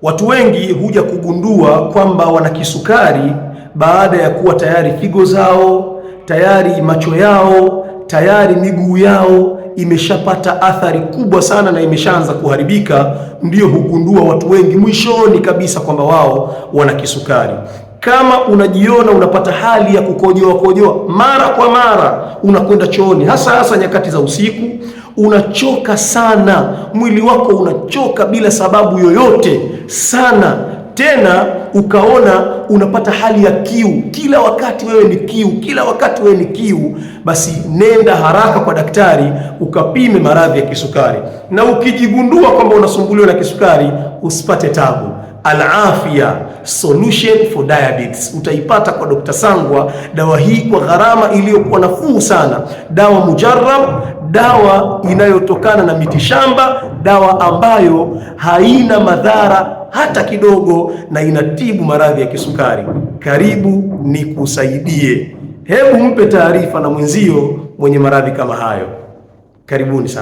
Watu wengi huja kugundua kwamba wana kisukari baada ya kuwa tayari figo zao, tayari macho yao, tayari miguu yao imeshapata athari kubwa sana na imeshaanza kuharibika. Ndiyo hugundua watu wengi mwishoni kabisa kwamba wao wana kisukari. Kama unajiona unapata hali ya kukojoa kojoa mara kwa mara, unakwenda chooni hasa hasa nyakati za usiku, unachoka sana, mwili wako unachoka bila sababu yoyote sana, tena ukaona unapata hali ya kiu kila wakati, wewe ni kiu kila wakati, wewe ni kiu, basi nenda haraka kwa daktari ukapime maradhi ya kisukari. Na ukijigundua kwamba unasumbuliwa na kisukari, usipate tabu. Al-Afia Solution for Diabetes utaipata kwa Dr. Sangwa. Dawa hii kwa gharama iliyokuwa nafuu sana, dawa mujarab, dawa inayotokana na mitishamba, dawa ambayo haina madhara hata kidogo na inatibu maradhi ya kisukari. Karibu nikusaidie. Hebu mpe taarifa na mwenzio mwenye maradhi kama hayo. Karibuni sana.